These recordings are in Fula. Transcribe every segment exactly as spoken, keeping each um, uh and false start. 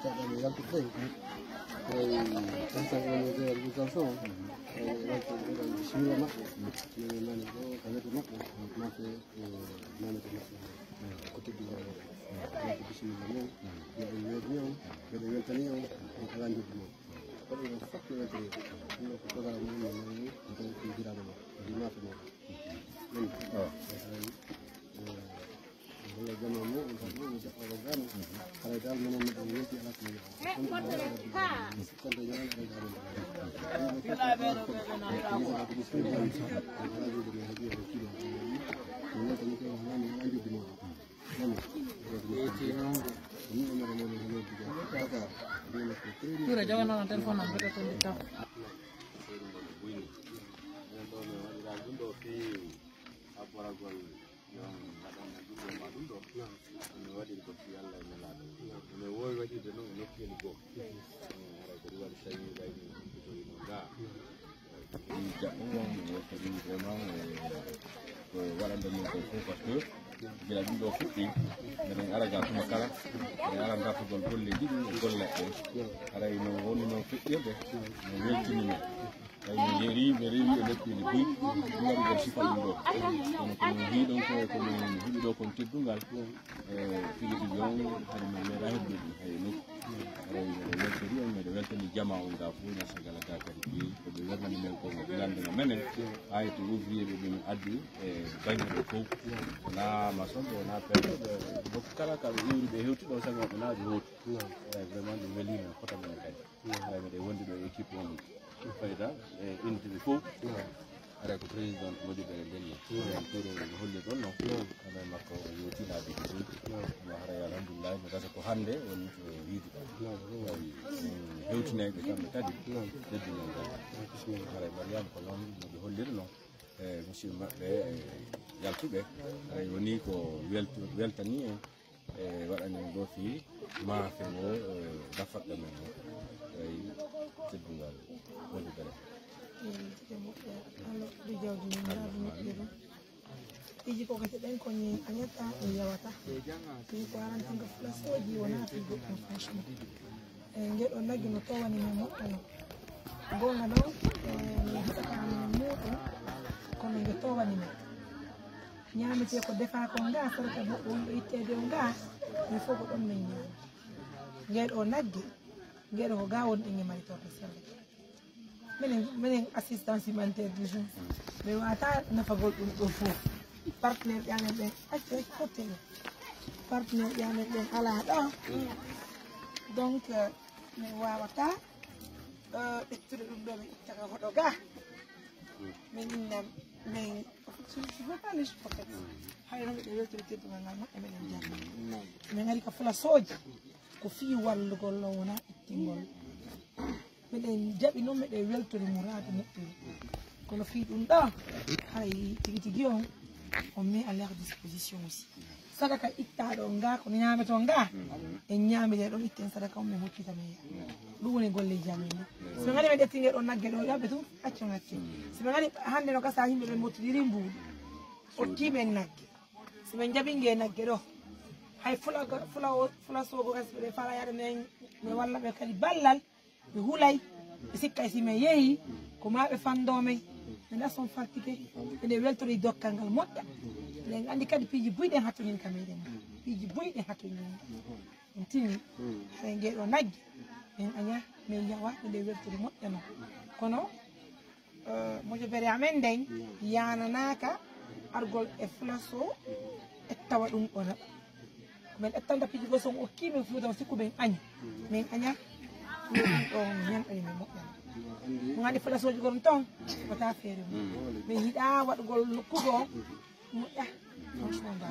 Saɗa mi yaltude ɗen. Eyi, tan tan woni jeeya ɗum tan fof. Eyi, yaltude ɗum ɗon, bismilla maɓɓe. Minen nani ɗo, ka wetu maɓɓe. Maɓɓe, e, nani ko maɓɓe. Ko teddude o. Maɓɓe bismilla mum. Yo en weeɓi on, yo ɓe weltani on, on alaa njoɓdi mum. Ko ɗum fof no weltani. Ɗum ɗo ko dogal mum, no mari, ko ɗum ko jiraɗo mum. Ɗi maɓɓe mum. Ɗum. Eyi, e, Tura jawano na telefon am beta to ndikka. Enen ɗo min waɗira ɗum ɗo fii abboragol. Yo on mbaɗan no ɗum ɗo ma ɗum ɗo. No waɗiri ko fii Allah e Nelaaɗo. No woowi waɗirde noon e nokkeeli goo. Haray ko ɗum waɗi so tawii ɓayni humpitoyino ngaa. Ɗum jaɓɓo on, mi weltori vraiment, e, ko waɗande min ko fof, parce que gila ɗum ɗo fuɗɗi, eɗen ara ga tuma kala, eɗen ara dartugol golleeji ɗum e golle ɗen. Haray no woni noon feƴƴirde, no weltini men. Tawi mi yerii, mi rewi e nokkuuji buy, ɗum waɗi ɗon sifa ɗum ɗo. Kono ko min njii ɗon ko, ko min heɓi ɗo kon teddungal. E, tigi tigi on, hari min meeɗaa heɓde ɗum hay e nokku. Haray miɗo weltori on, miɗo weltani jamaa on gaa fof, ñasagala gaa kadi ɓe, ko ɓe wernani men ko no bilande no menen. Haa e to ouvrier ɓe ɓe min addi e baŋŋe ɗo fof. Wonaa maçon ɓe, wonaa peintre ɓe, nokku kala ka ɓe iwri ɓe hewti ɗo, sago maɓɓe naa ɓe hewti. Haray vraiment ɗum welii men, kota men kadi. Haray miɗo wondi ɗo e équipe on. Fayda, e unité ɓe fof. Haray ko président Modibo Bere nden ni. Ɗum tuuro no holli ɗon no. Haray makko o yewti laabi ɗiɗi. No haray alhamdulillah, no gasa ko hannde woni ko yiide ɗon. Haray, mm, hewtinayɓe kamɓe kadi. Teddinal ngal. Haray Mariama ko noon no ɓe holliri no. E, monsieur maɓɓe, e, yaltuɓe. Haray woni ko weltu-, weltani en. E, waɗanen ɗo fii maafe o, e, gafaɗɗo men o. Eyi, teddungal woni bere. Eyi, jikka moƴƴa. Alla ɓe jawdi men, laabi moƴƴi ɗum. Piiji ko gese ɗen ko ñin añata, e yawata. Min ko arantinga flasooji wonaa fii goɗɗum, franchement. E, ngeɗo nagge no towani men moƴƴa no. Goonga noon, e, min heɓata men muuɗum, kono nge towani men. Ñaametee ko defaa kon ngaa, sarata goɗɗo wonɗo itteede on ngaa, min fof ko ɗon min ñaama. Ngeɗo nagge, ngeɗo ko gaa woni ɗen e mari torto sella. Minen, minen assistance humanitaire d'urgence, min waata nafagol ɗum ɗo fof. Partenaire ƴaamen ɓen, acca hottene. Partenaire ƴaamen ɓen alaa ɗo. Donc, euh, min waawata, euh, ƴettude ɗum ɗo, min itta ka hoɗo gaa. Min inna, min, je veux pas les chiffres, en fait. Hay no miɗen weltori teddungal ngal moƴƴa, meɗen jaɓi. Min ngari ka flasooji, ko fii wallugol ɗo, wonaa ittingol. Meɗen jaɓi noon, meɗen weltori muraadu moƴƴuru. Kono fii ɗum ɗo, hay tigi tigi on, on met à leur disposition aussi. Sadaka ittaaɗo on ngaa, ko ñaametoo ngaa, en ñaamide ɗon, itten sadaka on, min hoccita men yaha. Ɗum woni golleeji amen ɗin. So min ngari min ƴetti ngee ɗoo nagge ɗoo, yoɓɓe tun accu ngacce. So min ngari hannde no gasa yimɓe ɓe mottidiri mbuuɗi, okkii men nagge. So min njaɓi ngee nagge ɗoo, hay fula, fula o, fula soogo respect ɓe fala yaade men, mi walla ɓe kadi ballal. Ɓe hulay, ɓe sikkay si min yehii, ko maa ɓe fanndoo men. Min ɗa son fartike, eɗen weltori dokkal ngal moƴƴa. Eɗen anndi kadi piiji buy ɗen hattoñin ka meɗen. Piiji buy ɗen hattoñin. En tini, haray ngee ɗoo nagge, min aña, min yawa, eɗen weltori moƴƴa non. Kono, eh, moƴƴo bere amen nden, yaananaaka argol e flaso e tawa ɗum ɗo naɓa. Ko min ƴettanta piiji goo, so on okkii min Fuuta, on sikku min añi. Min aña. Ɗum ɗo on ñamɗani min moƴƴani. Mo anndi flasooji goo ton, wata feere mum. Min yiɗaa waɗugol nokku goo moƴƴa. Franchement, ba.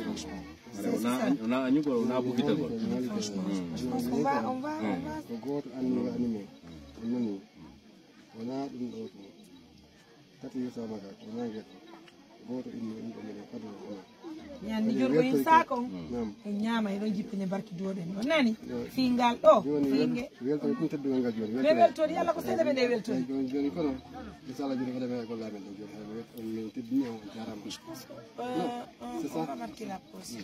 Franchement. Wona añ-, wona añugol, wona bugitagol. Franchement. Franchement, on va, on va, on va. Ko gooto anni, anni men. On nani. Wonaa ɗum ɗo tun. Tati yo sama ka, wonaa ngel. Gooto inni ɗum ɗo minen aduna wonaa. Ñande jorgo en saakon. Naam. En ñaama, eɗon jippine barki dooɗen. On nani? Yo. Fii ngal ɗo, jooni fii wel-, nge-, weltori ɗum teddungal ngal jooni. Ɓe weltori, Alla ko seeɗa ɓe nde weltori. Jooni, jooni kono, inchallah jooni ko ɗaɓɓe golle amen ɗen jooni. Haɗa mi wet-, on min teddini on, on jaaraama. Euh, non, euh, c'est ça. On va marquer la pause.